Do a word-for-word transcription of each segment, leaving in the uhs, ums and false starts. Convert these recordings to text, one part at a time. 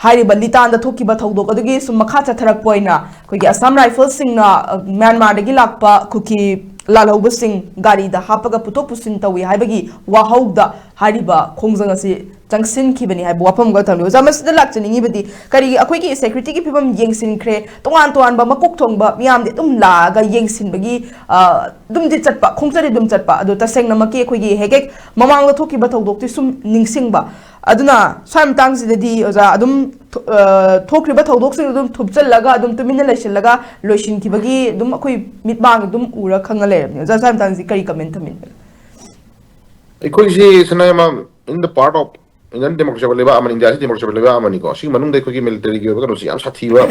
ꯍꯥꯏꯔꯤꯕ ꯂꯤꯇꯥꯟꯗ ꯊꯣꯛꯈꯤꯕ ꯊꯧꯗꯣꯛ ꯑꯗꯨꯒꯤ ꯁꯨꯝ ꯃꯈꯥ ꯆꯠꯊꯔꯛꯄ ꯑꯣꯏꯅ ꯑꯩꯈꯣꯏꯒꯤ ꯑꯁꯥꯝ ꯔꯥꯏꯐꯜꯁꯤꯡꯅ, ꯑ, ꯃ꯭ꯌꯥꯟꯃꯥꯔꯗꯒꯤ ꯂꯥꯛꯄ ꯀꯨꯀꯤ ꯂꯥꯜꯍꯧꯕꯁꯤꯡ ꯒꯥꯔꯤꯗ ꯍꯥꯞꯄꯒ ꯄꯨꯊꯣꯛ ꯄꯨꯁꯤꯟ ꯇꯧꯏ ꯍꯥꯏꯕꯒꯤ ꯋꯥꯍꯧꯗ ꯍꯥꯏꯔꯤꯕ ꯈꯣꯡꯖꯪ ꯑꯁꯤ ꯆꯪꯁꯤꯟꯈꯤꯕꯅꯤ ꯍꯥꯏꯕ ꯋꯥꯐꯝ ꯑꯃꯒ ꯊꯝꯂꯤ꯫ ꯑꯣꯖꯥ, ꯃꯁꯤꯗ ꯂꯥꯛꯆꯅꯤꯡꯉꯤꯕꯗꯤ ꯀꯔꯤꯒꯤ ꯑꯩꯈꯣꯏꯒꯤ ꯁꯦꯀ꯭ꯌꯨꯔꯤꯇꯤꯒꯤ ꯐꯤꯕꯝ ꯌꯦꯡꯁꯤꯟꯈ꯭ꯔꯦ, ꯇꯣꯉꯥꯟ ꯇꯣꯉꯥꯟꯕ ꯃꯀꯣꯛ ꯊꯣꯡꯕ ꯃꯤꯌꯥꯝꯗꯤ ꯑꯗꯨꯝ ꯂꯥꯛꯑꯒ ꯌꯦꯡꯁꯤꯟꯕꯒꯤ, ꯑ, ꯑꯗꯨꯝꯗꯤ ꯆꯠꯄ, ꯈꯣꯡꯆꯠꯇꯤ ꯑꯗꯨꯝ ꯆꯠꯄ, ꯑꯗꯣ ꯇꯁꯦꯡꯅꯃꯛꯀꯤ ꯑꯩꯈꯣꯏꯒꯤ ꯍꯦꯛ ꯍꯦꯛ ꯃꯃꯥꯡꯗ ꯊꯣꯛꯈꯤꯕ ꯊꯧꯗꯣꯛꯇꯤ ꯁꯨꯝ ꯅꯤꯡꯁꯤꯡꯕ꯫ ꯑꯗꯨꯅ ꯁ꯭ꯋꯥꯏ ꯃꯇꯥꯡꯁꯤꯗꯗꯤ ꯑꯣꯖꯥ ꯑꯗꯨꯝ ꯊꯣ-, ꯑ, ꯊꯣꯛꯈ꯭ꯔꯤꯕ ꯊꯧꯗꯣꯛꯁꯤꯡ ꯑꯗꯨꯝ ꯊꯨꯞꯆꯜꯂꯒ ꯑꯗꯨꯝ ꯇꯨꯃꯤꯟꯅ ꯂꯩꯁꯤꯜꯂꯒ ꯂꯣꯏꯁꯤꯟꯈꯤꯕꯒꯤ ꯑꯗꯨꯝ ꯑꯩꯈꯣꯏ ꯃꯤꯠꯃꯥꯡ ꯑꯗꯨꯝ ꯎꯔ ꯈꯪꯉ ꯂꯩꯔꯕꯅꯤ꯫ ꯑꯣꯖꯥ, ꯁ꯭ꯋꯥꯏ ꯃꯇꯥꯡꯁꯤ ꯀꯔꯤ ꯀꯃꯦꯟ ꯊꯝꯕꯤꯅꯤꯡꯕ? ꯑꯩꯈꯣꯏꯁꯤ ꯁꯅꯥꯌꯥꯝꯕ in the part of Indian democracy ꯍꯥꯏꯕ ꯂꯩꯕꯥꯛ ꯑꯃꯅꯤ, ꯏꯟꯗꯤꯌꯥꯁꯤ democracy ꯍꯥꯏꯕ ꯂꯩꯕꯥꯛ ꯑꯃꯅꯤꯀꯣ꯫ ꯁꯤꯒꯤ ꯃꯅꯨꯡꯗ ꯑꯩꯈꯣꯏꯒꯤ ꯃꯤꯂꯤꯇꯔꯤꯒꯤ ꯑꯣꯏꯕ ꯀꯩꯅꯣꯁꯤ ꯌꯥꯝ ꯁꯥꯊꯤꯕ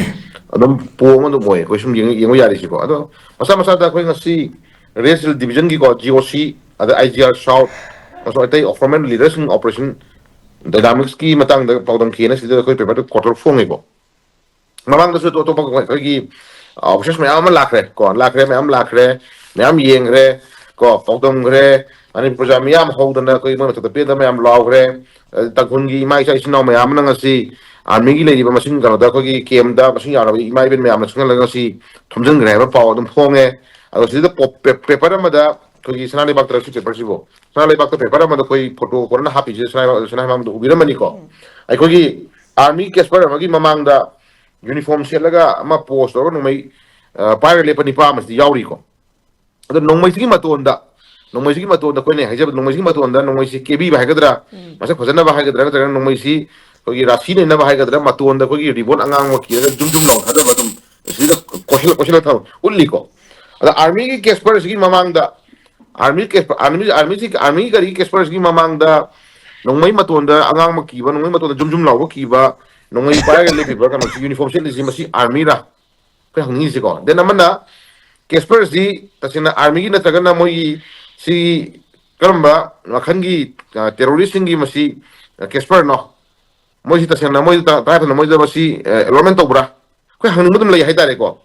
ꯑꯗꯨꯝ ꯄꯣ ꯑꯃ ꯑꯗꯨꯝ ꯑꯣꯏ꯫ ꯑꯩꯈꯣꯏ ꯁꯨꯝ ꯌꯦꯡ-, ꯌꯦꯡꯕ ꯌꯥꯔꯤꯁꯤꯀꯣ꯫ ꯑꯗꯣ ꯃꯁꯥ ꯃꯁꯥꯗ ꯑꯩꯈꯣꯏ ꯉꯁꯤ ꯔꯦꯁꯤꯌꯦꯜ ꯗꯤꯕꯤꯖꯟꯒꯤꯀꯣ, ꯖꯤ ꯑꯣ ꯁꯤ, ꯑꯗ ꯑꯥꯏ ꯖꯤ ꯑꯥꯔ ꯁꯥꯎꯠ, ꯑꯃꯁꯨꯡ ꯑꯇꯩ ꯑꯣꯐꯣꯔꯃꯦꯟ ꯂꯤꯗꯔꯁꯤꯡ ꯑꯣꯄꯔꯦꯁꯟ ꯗꯥꯏꯅꯥꯃꯤꯛꯁꯀꯤ ꯃꯇꯥꯡꯗ ꯄꯥꯎꯗꯝꯈꯤꯅ ꯁꯤꯗ ꯑꯩꯈꯣꯏ ꯄꯦꯄꯔꯗ ꯀ꯭ꯋꯥꯇꯔ ꯐꯣꯡꯉꯦꯀꯣ꯫ ꯃꯃꯥꯡꯗꯁꯨ ꯑꯇꯣꯞ ꯑꯇꯣꯞꯄ ꯑꯩꯈꯣꯏꯒꯤ ꯑꯣꯐꯤꯁꯔꯁ ꯃꯌꯥꯝ ꯑꯃ ꯂꯥꯛꯈ꯭ꯔꯦ ꯀꯣ, ꯂꯥꯛꯈ꯭ꯔꯦ, ꯃꯌꯥꯝ ꯂꯥꯛꯈ꯭ꯔꯦ, ꯃꯌꯥꯝ ꯌꯦꯡꯈ꯭ꯔꯦ ꯀꯣ, ꯄꯥꯎꯗꯝꯈ꯭ꯔꯦ꯫ ꯃꯅꯤꯄꯨꯔ ꯄ꯭ꯔꯖꯥ ꯃꯤꯌꯥꯝ ꯍꯧꯗꯅ ꯑꯩꯈꯣꯏ ꯃꯣꯏ ꯃꯊꯛꯇ ꯄꯦꯟꯗꯕ ꯃꯌꯥꯝ ꯂꯥꯎꯈ꯭ꯔꯦ꯫ ꯑ, ꯇꯥꯡꯈꯨꯜꯒꯤ ꯏꯃꯥ ꯏꯆꯥ ꯏꯆꯤꯟ ꯏꯅꯥꯎ ꯃꯌꯥꯝ ꯑꯃꯅ ꯉꯁꯤ ꯑꯥꯔꯃꯤꯒꯤ ꯂꯩꯔꯤꯕ ꯃꯁꯤꯡ ꯀꯩꯅꯣꯗ ꯑꯩꯈꯣꯏꯒꯤ ꯀꯦꯝꯗ ꯃꯁꯤꯡ ꯌꯥꯝꯂꯕ ꯏꯃꯥ ꯏꯕꯦꯟ ꯃꯌꯥꯝꯅ ꯆꯪꯍꯜꯂꯒ ꯉꯁꯤ ꯊꯣꯝꯖꯤꯟꯈ꯭ꯔꯦ ꯍꯥꯏꯕ ꯄꯥꯎ ꯑꯗꯨꯝ ꯐꯣꯡꯉꯦ꯫ ꯑꯗꯣ ꯁꯤꯗ ꯄꯣ-, ꯄꯦ-, ꯄꯦꯄꯔ ꯑꯃꯗ ꯑꯩꯈꯣꯏꯒꯤ ꯁꯅꯥ ꯂꯩꯕꯥꯛꯇ ꯁꯤ ꯄꯦꯄꯔꯁꯤꯕꯨ, ꯁꯅꯥ ꯂꯩꯕꯥꯛꯇ ꯄꯦꯄꯔ ꯑꯃꯗ ꯑꯩꯈꯣꯏ ꯐꯣꯇꯣ ꯀꯣꯟꯅ ꯍꯥꯞꯄꯤꯁꯦ ꯁꯅꯥ, ꯁꯅꯥ ꯃꯥꯡꯗ ꯎꯕꯤꯔꯝꯃꯅꯤꯀꯣ꯫ ꯎꯝ꯫ ꯑꯩꯈꯣꯏꯒꯤ ꯑꯥꯔꯃꯤ ꯀꯦꯁꯄꯔ ꯑꯃꯒꯤ ꯃꯃꯥꯡꯗ ꯌꯨꯅꯤꯐꯣꯔꯝ ꯁꯦꯠꯂꯒ ꯑꯃ ꯄꯣꯁ ꯇꯧꯔꯒ ꯅꯣꯡꯃꯩ, ꯑ, ꯄꯥꯏꯔꯒ ꯂꯦꯞꯄ ꯅꯤꯄꯥ ꯑꯃꯁꯤꯗꯤ ꯌꯥꯎꯔꯤꯀꯣ꯫ ꯑꯗꯣ ꯅꯣꯡꯃꯩꯁꯤꯒꯤ ꯃꯇꯣꯟꯗ, ꯅꯣꯡꯃꯩꯁꯤꯒꯤ ꯃꯇꯣꯟꯗ ꯑꯩꯈꯣꯏꯅ ꯍꯥꯏꯖꯕ ꯅꯣꯡꯃꯩꯁꯤꯒꯤ ꯃꯇꯣꯟꯗ ꯅꯣꯡꯃꯩꯁꯤ ꯀꯦꯕꯤꯕ ꯍꯥꯏꯒꯗ꯭ꯔꯥ, ꯎꯝ꯫ ꯃꯁꯛ ꯐꯖꯅꯕ ꯍꯥꯏꯒꯗ꯭ꯔꯥ, ꯅꯠꯇ꯭ꯔꯒꯅ ꯅꯣꯡꯃꯩꯁꯤ ꯑꯩꯈꯣꯏꯒꯤ ꯔꯥꯁꯤ ꯅꯩꯅꯕ ꯍꯥꯏꯒꯗ꯭ꯔꯥ, ꯃꯇꯣꯟꯗ ꯑꯩꯈꯣꯏꯒꯤ ꯔꯤꯕꯣꯟ ꯑꯉꯥꯡꯕ ꯀꯤꯔꯒ ꯖꯨꯝ ꯖꯨꯝ ꯂꯥꯎ ꯊꯥꯗꯕ ꯑꯗꯨꯝ ꯁꯤꯗ ꯀꯣꯏꯁꯤꯜꯂ ꯀꯣꯏꯁꯤꯜꯂ ꯊꯝ-, ꯎꯠꯂꯤꯀꯣ꯫ ꯑꯗ ꯑꯥꯔꯃꯤꯒꯤ ꯀꯦꯁꯄꯔꯁꯤꯒꯤ ꯃꯃꯥꯡꯗ, ꯑꯥꯔꯃꯤ ꯀꯦꯁꯄꯔ, ꯑꯥꯔꯃꯤ, ꯑꯥꯔꯃꯤꯁꯤ, ꯑꯥꯔꯃꯤꯒꯤ ꯒꯥꯔꯤꯒꯤ ꯀꯦꯁꯄꯔꯁꯤꯒꯤ ꯃꯃꯥꯡꯗ ꯅꯣꯡꯃꯩ ꯃꯇꯣꯟꯗ ꯑꯉꯥꯡꯕ ꯀꯤꯕ, ꯅꯣꯡꯃꯩ ꯃꯇꯣꯟꯗ ꯖꯨꯝ ꯖꯨꯝ ꯂꯥꯎꯕ ꯀꯤꯕ, ꯅꯣꯡꯃꯩ ꯄꯥꯏꯔꯒ ꯂꯦꯞꯄꯤꯕ ꯀꯩꯅꯣꯁꯤ, ꯌꯨꯅꯤꯐꯣꯔꯝ ꯁꯦꯠꯂꯤꯁꯤ ꯃꯁꯤ ꯑꯥꯔꯃꯤꯔꯥ? ꯑꯩꯈꯣꯏ ꯍꯪꯅꯤꯡꯉꯤꯁꯤꯀꯣ꯫ ꯗꯦꯟ ꯑꯃꯅ ꯀꯦꯁꯄꯔꯁꯤ ꯇꯁꯦꯡꯅ ꯑꯥꯔꯃꯤꯒꯤ ꯅꯠꯇ꯭ꯔꯒꯅ ꯃꯣꯏꯒꯤ ꯁꯤ ꯀꯔꯝꯕ ꯃꯈꯜꯒꯤ, ꯑ, ꯇꯦꯔꯣꯔꯤꯁꯁꯤꯡꯒꯤ ꯃꯁꯤ, ꯑ, ꯀꯦꯁꯄꯔꯅꯣ? ꯃꯣꯏꯁꯤ ꯇꯁꯦꯡꯅ ꯃꯣꯏꯗ ꯇ-, ꯇꯉꯥꯏ ꯐꯗꯅ ꯃꯣꯏꯗ ꯃꯁꯤ, ꯑ, ꯑꯦꯂꯣꯠꯃꯦꯟ ꯇꯧꯕ꯭ꯔꯥ? ꯑꯩꯈꯣꯏ ꯍꯪꯅꯤꯡꯕ ꯑꯗꯨꯝ ꯂꯩ ꯍꯥꯏꯇꯥꯔꯦꯀꯣ꯫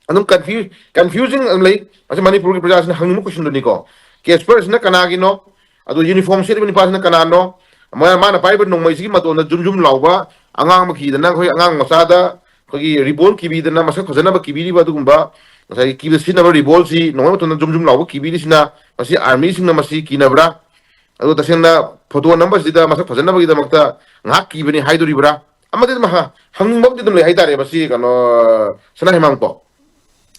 ꯑꯗꯨꯝ ꯀꯟꯐ꯭ꯌꯨ-, ꯀꯟꯐ꯭ꯌꯨꯖꯤꯡ ꯑꯗꯨꯝ ꯂꯩ꯫ ꯃꯁꯤ ꯃꯅꯤꯄꯨꯔꯒꯤ ꯄ꯭ꯔꯖꯥꯁꯤꯡꯅ ꯍꯪꯅꯤꯡꯕ ꯀꯣꯏꯁꯟꯗꯨꯅꯤꯀꯣ꯫ ꯀꯦꯁꯄꯔꯁꯤꯅ ꯀꯅꯥꯒꯤꯅꯣ? ꯑꯗꯨ ꯌꯨꯅꯤꯐꯣꯔꯝ ꯁꯦꯠꯂꯤꯕ ꯅꯤꯄꯥꯁꯤꯅ ꯀꯅꯥꯅꯣ? ꯃꯥ-, ꯃꯥꯅ ꯄꯥꯏꯔꯤꯕ ꯅꯣꯡꯃꯩꯁꯤꯒꯤ ꯃꯇꯣꯟꯗ ꯖꯨꯝ ꯖꯨꯝ ꯂꯥꯎꯕ ꯑꯉꯥꯡꯕ ꯀꯤꯗꯅ ꯑꯩꯈꯣꯏ ꯑꯉꯥꯡ ꯃꯆꯥꯗ ꯑꯩꯈꯣꯏꯒꯤ ꯔꯤꯕꯣꯜ ꯀꯤꯕꯤꯗꯅ ꯃꯁꯛ ꯐꯖꯅꯕ ꯀꯤꯕꯤꯔꯤꯕ ꯑꯗꯨꯒꯨꯝꯕ ꯉꯁꯥꯏꯒꯤ ꯀꯤꯕꯗ ꯁꯤꯖꯤꯟꯅꯕ ꯔꯤꯕꯣꯜꯁꯤ ꯅꯣꯡꯃꯩ ꯃꯇꯣꯟꯗ ꯖꯨꯝ ꯖꯨꯝ ꯂꯥꯎꯕ ꯀꯤꯕꯤꯔꯤꯁꯤꯅ ꯃꯁꯤ ꯑꯥꯔꯃꯤꯁꯤꯡꯅ ꯃꯁꯤ ꯀꯤꯅꯕ꯭ꯔꯥ? ꯑꯗꯨ ꯇꯁꯦꯡꯅ ꯐꯣꯇꯣ ꯅꯝꯕꯁꯤꯗ ꯃꯁꯛ ꯐꯖꯅꯕꯒꯤꯗꯃꯛꯇ ꯉꯥꯏꯍꯥꯛ ꯀꯤꯕꯅꯤ ꯍꯥꯏꯗꯣꯔꯤꯕ꯭ꯔꯥ? ꯑꯃꯗꯤ ꯑꯗꯨꯝ ꯍ-, ꯍꯪꯅꯤꯡꯕ ꯑꯃꯗꯤ ꯑꯗꯨꯝ ꯂꯩ ꯍꯥꯏꯇꯥꯔꯦ ꯃꯁꯤ ꯀꯩꯅꯣ ꯁꯅꯥ ꯍꯩꯃꯥꯡꯀꯣ꯫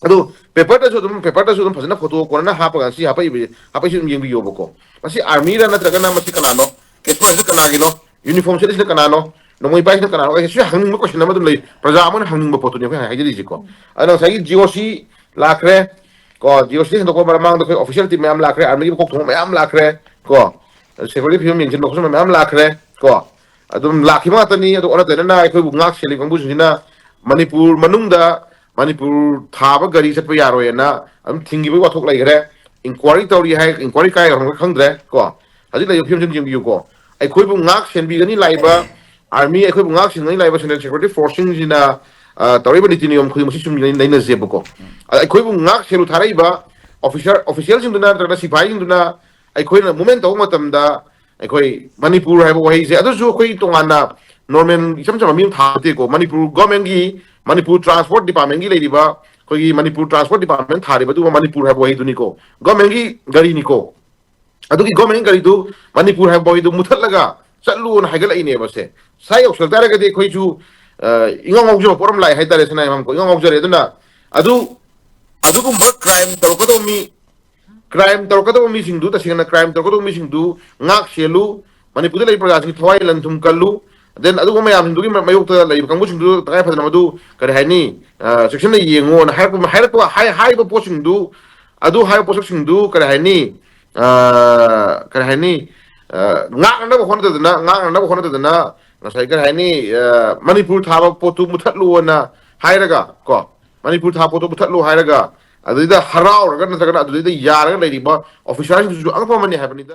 ꯑꯗꯨ ꯄꯦꯄꯔꯗꯁꯨ ꯑꯗꯨꯝ ꯄꯦꯄꯔꯗꯁꯨ ꯑꯗꯨꯝ ꯐꯖꯅ ꯐꯣꯇꯣ ꯀꯣꯟꯅ ꯍꯥꯞꯄꯒ ꯁꯤ ꯍꯥꯞꯄꯛꯏꯕ ꯍꯥꯞꯄꯛꯏꯁꯤ ꯑꯗꯨꯝ ꯌꯦꯡꯕꯤꯌꯣꯕꯀꯣ꯫ ꯃꯁꯤ ꯑꯥꯔꯃꯤꯔ ꯅꯠꯇ꯭ꯔꯒꯅ ꯃꯁꯤ ꯀꯅꯥꯅꯣ? ꯄꯦꯄꯔꯁꯤ ꯀꯅꯥꯒꯤꯅꯣ? ꯌꯨꯅꯤꯐꯣꯔꯝ ꯁꯦꯠꯂꯤꯁꯤꯅ ꯀꯅꯥꯅꯣ? ꯅꯣꯡꯃꯩ ꯄꯥꯏꯁꯤꯅ ꯀꯅꯥꯅꯣ? ꯑꯩ ꯁꯤ ꯍꯪꯅꯤꯡꯕ ꯀꯣꯏꯁꯟ ꯑꯃ ꯑꯗꯨꯝ ꯂꯩ, ꯄ꯭ꯔꯖꯥ ꯑꯃꯅ ꯍꯪꯅꯤꯡꯕ ꯄꯣꯠꯇꯨꯅꯤ ꯑꯩꯈꯣꯏꯅ ꯍꯥꯏꯖꯔꯤꯁꯤꯀꯣ꯫ ꯑꯗꯨꯅ ꯉꯁꯥꯏꯒꯤ ꯖꯤ ꯑꯣ ꯁꯤ ꯂꯥꯛꯈ꯭ꯔꯦ ꯀꯣ, ꯖꯤ ꯑꯣ ꯁꯤ ꯍꯦꯟꯗꯣꯛꯄ ꯃꯃꯥꯡꯗ ꯑꯩꯈꯣꯏ ꯑꯣꯐꯤꯁꯤꯌꯦꯜ ꯇꯤꯝ ꯃꯌꯥꯝ ꯂꯥꯛꯈ꯭ꯔꯦ, ꯑꯥꯔꯃꯤꯒꯤ ꯃꯀꯣꯛ ꯊꯣꯡꯕ ꯃꯌꯥꯝ ꯂꯥꯛꯈ꯭ꯔꯦ ꯀꯣ, ꯁꯦꯀ꯭ꯌꯨꯔꯤꯇꯤ ꯐꯤꯕꯝ ꯌꯦꯡꯁꯤꯟꯕ ꯈꯣꯠꯆꯤꯟꯕ ꯃꯌꯥꯝ ꯂꯥꯛꯈ꯭ꯔꯦ ꯀꯣ꯫ ꯑꯗꯨꯝ ꯂꯥꯛꯈꯤꯕ ꯉꯥꯛꯇꯅꯤ꯫ ꯑꯗꯨ ꯑꯣꯟꯅ ꯇꯩꯅꯅ ꯑꯩꯈꯣꯏꯕꯨ ꯉꯥꯛ ꯁꯦꯜꯂꯤ ꯀꯥꯡꯕꯨꯁꯤꯡꯁꯤꯅ ꯃꯅꯤꯄꯨꯔ ꯃꯅꯨꯡꯗ ꯃꯅꯤꯄꯨꯔ ꯊꯥꯕ ꯒꯥꯔꯤ ꯆꯠꯄ ꯌꯥꯔꯣꯏꯅ ꯑꯗꯨꯝ ꯊꯤꯡꯈꯤꯕꯒꯤ ꯋꯥꯊꯣꯛ ꯂꯩꯈ꯭ꯔꯦ꯫ ꯏꯟꯀ꯭ꯋꯥꯔꯤ ꯇꯧꯔꯤ ꯍꯥꯏ, ꯏꯟꯀ꯭ꯋꯥꯔꯤ ꯀꯥꯏ ꯌꯧꯔꯝꯒꯗ꯭ꯔꯥ ꯈꯪꯗ꯭ꯔꯦ ꯀꯣ꯫ ꯍꯧꯖꯤꯛ ꯂꯩꯔꯤꯕ ꯐꯤꯕꯝꯁꯤ ꯑꯗꯨꯝ ꯌꯦꯡꯕꯤꯌꯨꯀꯣ꯫ ꯑꯩꯈꯣꯏꯕꯨ ꯉꯥꯛ ꯁꯦꯟꯕꯤꯒꯅꯤ ꯂꯥꯛꯏꯕ ꯑꯥꯔꯃꯤ, ꯑꯩꯈꯣꯏꯕꯨ ꯉꯥꯛ ꯁꯦꯟꯒꯅꯤ ꯂꯥꯛꯏꯕ ꯁꯦꯟꯇ꯭ꯔꯦꯜ ꯁꯦꯀ꯭ꯌꯨꯔꯤꯇꯤ ꯐꯣꯔꯁꯁꯤꯡꯁꯤꯅ, ꯑ, ꯇꯧꯔꯤꯕ ꯅꯤꯇꯤ ꯅꯤꯌꯣꯝ ꯈꯨꯗꯤꯡꯃꯛꯁꯤ ꯁꯨꯝ ꯂꯩꯅꯖꯩꯕꯀꯣ꯫ ꯑꯗ ꯑꯩꯈꯣꯏꯕꯨ ꯉꯥꯛ ꯁꯦꯜꯂꯨ ꯊꯥꯔꯛꯏꯕ ꯑꯣꯐꯤꯁꯥꯔ, ꯑꯣꯐꯤꯁꯤꯌꯦꯜꯁꯤꯡꯗꯨꯅ ꯅꯠꯇ꯭ꯔꯒꯅ ꯁꯤꯐꯥꯏꯁꯤꯡꯗꯨꯅ ꯑꯩꯈꯣꯏꯅ ꯃꯨꯞꯃꯦꯟ ꯇꯧꯕ ꯃꯇꯝꯗ ꯑꯩꯈꯣꯏ ꯃꯅꯤꯄꯨꯔ ꯍꯥꯏꯕ ꯋꯥꯍꯩꯁꯦ, ꯑꯗꯨꯁꯨ ꯑꯩꯈꯣꯏ ꯇꯣꯉꯥꯟꯅ ꯅꯣꯔꯃꯦꯜ ꯏꯆꯝ ꯆꯝꯕ ꯃꯤ ꯑꯃ ꯊꯥꯕ ꯅꯠꯇꯦꯀꯣ꯫ ꯃꯅꯤꯄꯨꯔ ꯒꯣꯔꯃꯦꯟꯒꯤ, ꯃꯅꯤꯄꯨꯔ ꯇ꯭ꯔꯥꯟꯁꯄꯣꯔꯠ ꯗꯤꯄꯥꯔꯠꯃꯦꯟꯒꯤ ꯂꯩꯔꯤꯕ ꯑꯩꯈꯣꯏꯒꯤ ꯃꯅꯤꯄꯨꯔ ꯇ꯭ꯔꯥꯟꯁꯄꯣꯔꯠ ꯗꯤꯄꯥꯔꯠꯃꯦꯟ ꯊꯥꯔꯤꯕ ꯑꯗꯨꯒꯨꯝꯕ ꯃꯅꯤꯄꯨꯔ ꯍꯥꯏꯕ ꯋꯥꯍꯩꯗꯨꯅꯤꯀꯣ꯫ ꯒꯣꯔꯃꯦꯟꯒꯤ ꯒꯥꯔꯤꯅꯤꯀꯣ꯫ ꯑꯗꯨꯒꯤ ꯒꯣꯔꯃꯦꯟ ꯒꯥꯔꯤꯗꯨ ꯃꯅꯤꯄꯨꯔ ꯍꯥꯏꯕ ꯋꯥꯍꯩꯗꯨ ꯃꯨꯊꯠꯂꯒ ꯆꯠꯂꯨꯅ ꯍꯥꯏꯒꯠꯂꯛꯏꯅꯦꯕ ꯁꯦ꯫ ꯁ꯭ꯋꯥꯏ ꯌꯧꯁꯜꯂꯛ ꯇꯥꯔꯒꯗꯤ ꯑꯩꯈꯣꯏꯁꯨ, ꯑ, ꯏꯉꯥꯎ ꯉꯥꯎꯖꯕ ꯄꯣꯠ ꯑꯃ ꯂꯥꯛꯑꯦ ꯍꯥꯏꯇꯥꯔꯦ, ꯁꯅꯥ ꯏꯃꯥꯝꯀꯣ, ꯏꯉꯥꯎ ꯉꯥꯎꯖꯔꯦ꯫ ꯑꯗꯨꯅ ꯑꯗꯨ, ꯑꯗꯨꯒꯨꯝꯕ ꯀ꯭ꯔꯥꯏꯝ ꯇꯧꯔꯛꯀꯗꯧꯕ ꯃꯤ, ꯀ꯭ꯔꯥꯏꯝ ꯇꯧꯔꯛꯀꯗꯧꯕ ꯃꯤꯁꯤꯡꯗꯨ, ꯇꯁꯦꯡꯅ ꯀ꯭ꯔꯥꯏꯝ ꯇꯧꯔꯛꯀꯗꯧꯕ ꯃꯤꯁꯤꯡꯗꯨ ꯉꯥꯛ ꯁꯦꯜꯂꯨ, ꯃꯅꯤꯄꯨꯔꯗ ꯂꯩꯔꯤꯕ ꯄ꯭ꯔꯖꯥꯁꯤꯡꯒꯤ ꯊꯋꯥꯏ ꯂꯟ ꯊꯨꯝ ꯀꯜꯂꯨ, then ꯑꯗꯨꯒꯨꯝꯕ ꯃꯌꯥꯝꯁꯤꯡꯗꯨꯒꯤ ꯃꯥꯌꯣꯛꯇ ꯂꯩꯔꯤꯕ ꯀꯥꯡꯕꯨꯁꯤꯡꯗꯨ ꯇꯉꯥꯏ ꯐꯗꯅ ꯃꯗꯨ, ꯀꯔꯤ ꯍꯥꯏꯅꯤ, ꯑ, ꯆꯦꯛꯁꯤꯟꯅ ꯌꯦꯡꯉꯣꯅ ꯍꯥꯏꯔꯛꯄ, ꯍꯥꯏ-, ꯍꯥꯏꯔꯤꯕ ꯄꯣꯠꯁꯤꯡꯗꯨ, ꯑꯗꯨ ꯍꯥꯏꯔꯤꯕ ꯄꯣꯠꯁꯛꯁꯤꯡꯗꯨ, ꯀꯔꯤ ꯍꯥꯏꯅꯤ, ꯑ, ꯀꯔꯤ ꯍꯥꯏꯅꯤ, ꯑ, ꯉꯥꯛꯅꯅꯕ ꯍꯣꯠꯅꯗꯗꯅ, ꯉꯥꯛꯅꯅꯕ ꯍꯣꯠꯅꯗꯗꯅ, ꯉꯁꯥꯏ, ꯀꯔꯤ ꯍꯥꯏꯅꯤ, ꯑ, ꯃꯅꯤꯄꯨꯔ ꯊꯥꯕ ꯄꯣꯠꯇꯨ ꯃꯨꯊꯠꯂꯨꯅ ꯍꯥꯏꯔꯒ ꯀꯣ, ꯃꯅꯤꯄꯨꯔ ꯊꯥ ꯄꯣꯠꯇꯣ ꯃꯨꯊꯠꯂꯨ ꯍꯥꯏꯔꯒ, ꯑꯗꯨꯗꯩꯗ ꯍꯔꯥꯎꯔꯒ ꯅꯠꯇ꯭ꯔꯒꯅ ꯑꯗꯨꯗꯩꯗ ꯌꯥꯔꯒ ꯂꯩꯔꯤꯕ ꯑꯣꯐꯤꯁꯥꯔꯁꯤꯡꯗꯨꯁꯨ ꯑꯉꯛꯄ ꯑꯃꯅꯤ ꯍꯥꯏꯕꯅꯤꯗ꯫